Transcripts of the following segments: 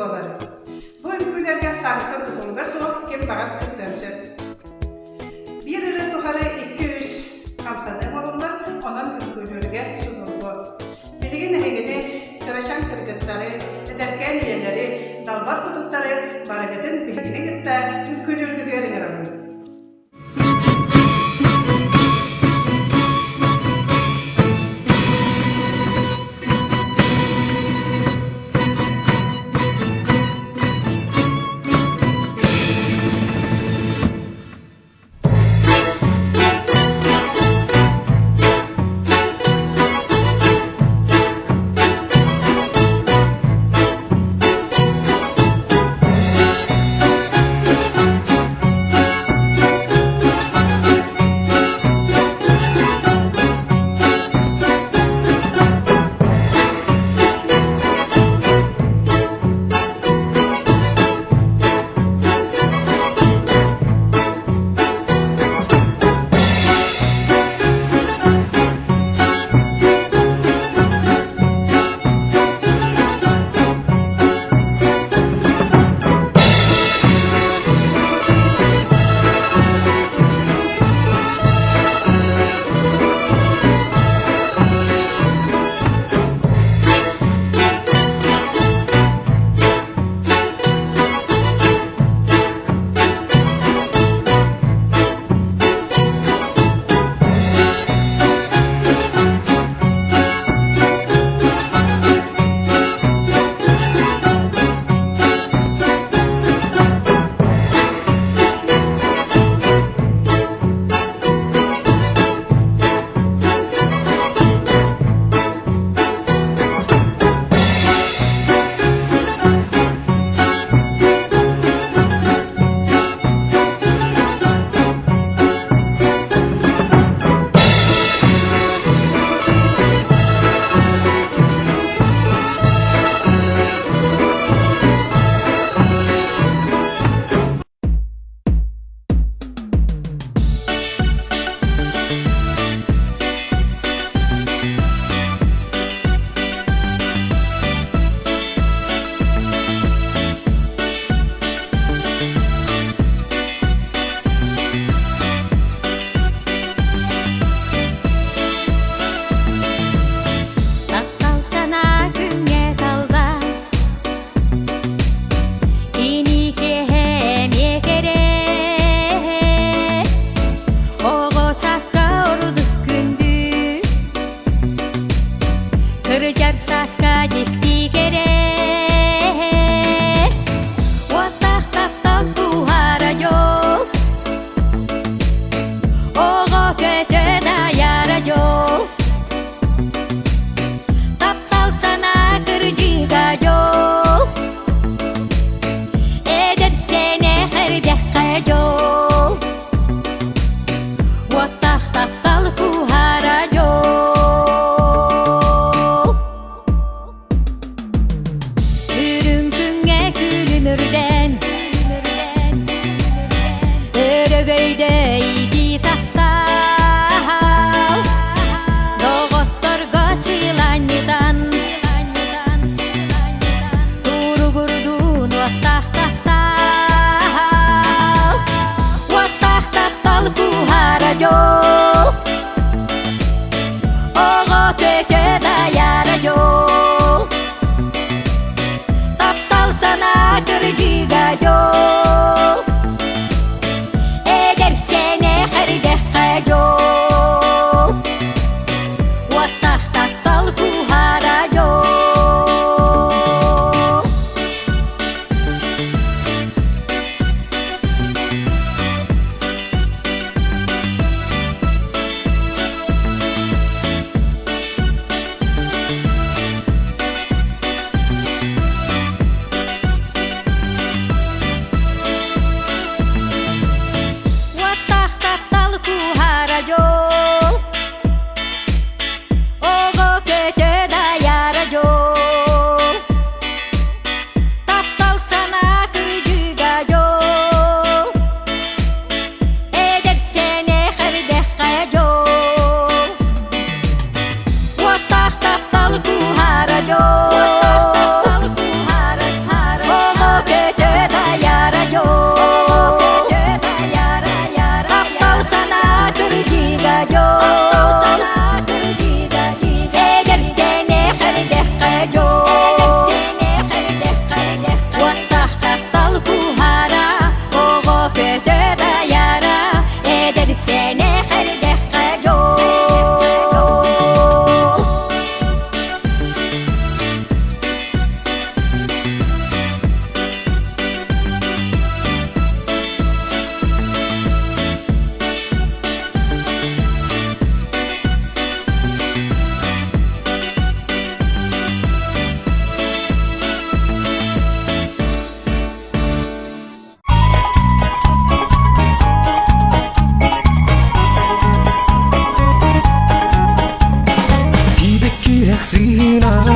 буолар. Бу үҥкүүлэргэ сааһыттан тутулуга суох ким баҕар кыттыан сөп. Биир ырыа тухары икки-үс хамсаныы оҥоһуллар, онон үҥкүүлүүргэ судургу. Билигин эһигини, кырачаан кыргыттары, эдэркээн ийэлэри, далбар кутуктары барыгытын биһигини кытта үҥкүүлүүргүтүгэр ыҥырабын. Таптал санаа күҥҥэ талба Кини киэһэ эмиэ кэрэ Оҕо сааска ордук күндү Кырдьар сааска дьикти кэрэ Уоттаах таптал куһара дьол Оҕо көтөн айара дьол Таптал санаа кырдьыга дьол Эдэр сэнэх эрдэххэ дьол Уоттаах таптал куһара дьол Үрүҥ күҥҥэ күлүмүрдэн Өрөгөйдө иитии таптал Доҕотторго сыыланньытан Туругурдуун уоттаах таптал Уоттаах таптал куһара дьол Оҕо көтө дайара дьол Таптал санаа кырдьыга дьол Эдэр сэнэх эрдэххэ дьол Уоттаах таптал куһара дьол. Уоттаах таптал куһара дьол Оҕо көтө дайара дьол Таптал санаа кырдьыга дьол Эдэр сэнэх эрдэххэ дьол Уоттаах таптал куһара дьол.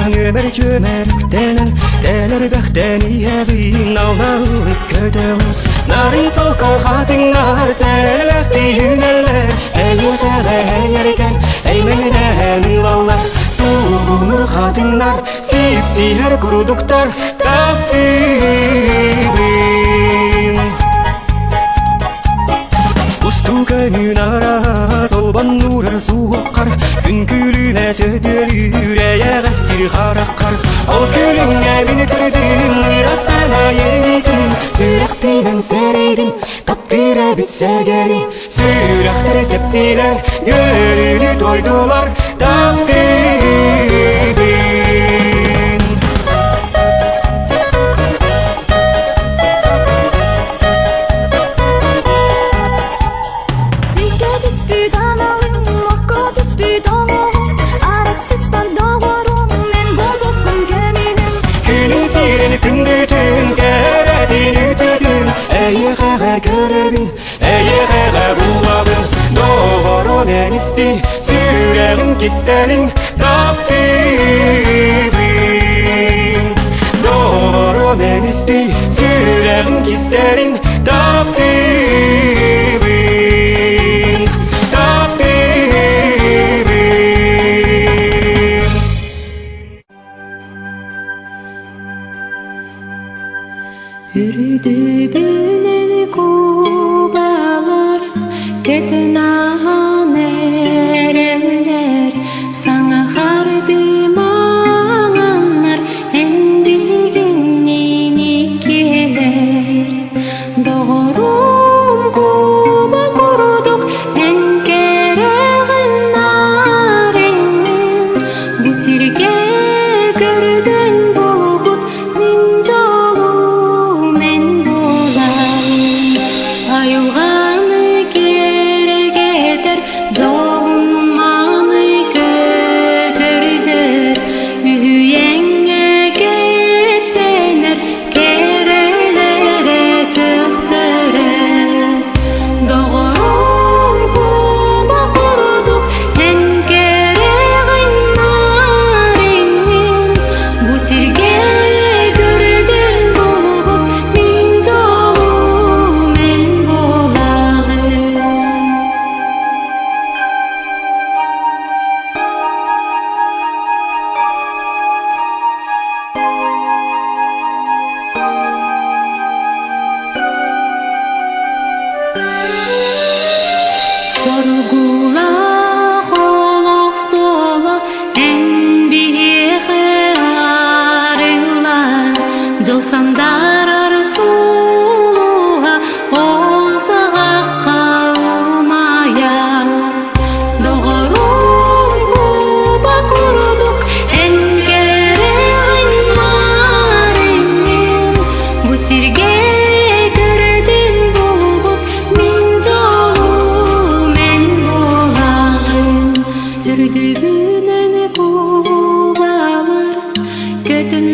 Үөмэр-чүөмэр үктэнэн, Тэлэрбэхтэн иһэбин, Аллалык көтөҕүн. Нарын солко хатыҥнар, Сэрэлэхти үүнэллэр, Эйиэхэҕэ эйэргэн, Эймэҥнэһэн ылаллар. Суугунур хатыҥнар, Сипсиһэр курдуктар, Таптыыбын. Устуу көҥүн араат, Олбоннуурар суоххар, Үҥкүүлүүнэ сөтүөлүүр эйэҕэстир хараххар. Ол күлүҥҥэ мин көрдүм, ыра санаа иэйиитин, Сүрэхпинэн сэрэйдим, таптыыр эбит сэгэрим. Сүрэхтэр тэптилэр, үөрүүнү тойдулар, таптыыбын. Сиргэ түспүт аналым, окко түспүт оҥоһум, арахсыспат доҕорум, мен буолбуппун кэминим. Күнүн сирин күндүтүн, кэрэтин үтүтүн, эйиэхэҕэ көрөбүн, эйиэхэҕэ булабын. Доҕорум эн исти, сүрэҕим кистэлин, таптыыбын. Доҕорум эн исти, сүрэҕим кистэлин, таптыыбын. Таптыыбын. Үрдүбүнэн кубалар көтөн ааһан эрэллэр, саҥа хардыы маҥаннар эн биһигинниин иккиэлэр. Доҕорум куба курдук эн кэрэҕин наар эҥин, бу сиргэ көрдөн булбут мин дьолум эн буолан. Айылҕаны киэргэтэр дьоһун-мааны көтөрдөр, үһүйэҥҥэ кэпсэнэр кэрэлэрэ сөхтөрөр. Доҕорум куба курдук эн кэрэҕин наар иҥин, бу сиргэ көрдөн булбут мин дьолум эн буолаҕын. Соргулаах олох суола эн биһиэхэ арыллар, дьол сандаарар сулуһа ол саҕахха умайар. Доҕорум куба курдук эн кэрэҕин маар иннин, бу сиргэ көрдүн булбут мин дьолум эн буолаҕын. Үрдүбүнэн кубалар көтөн.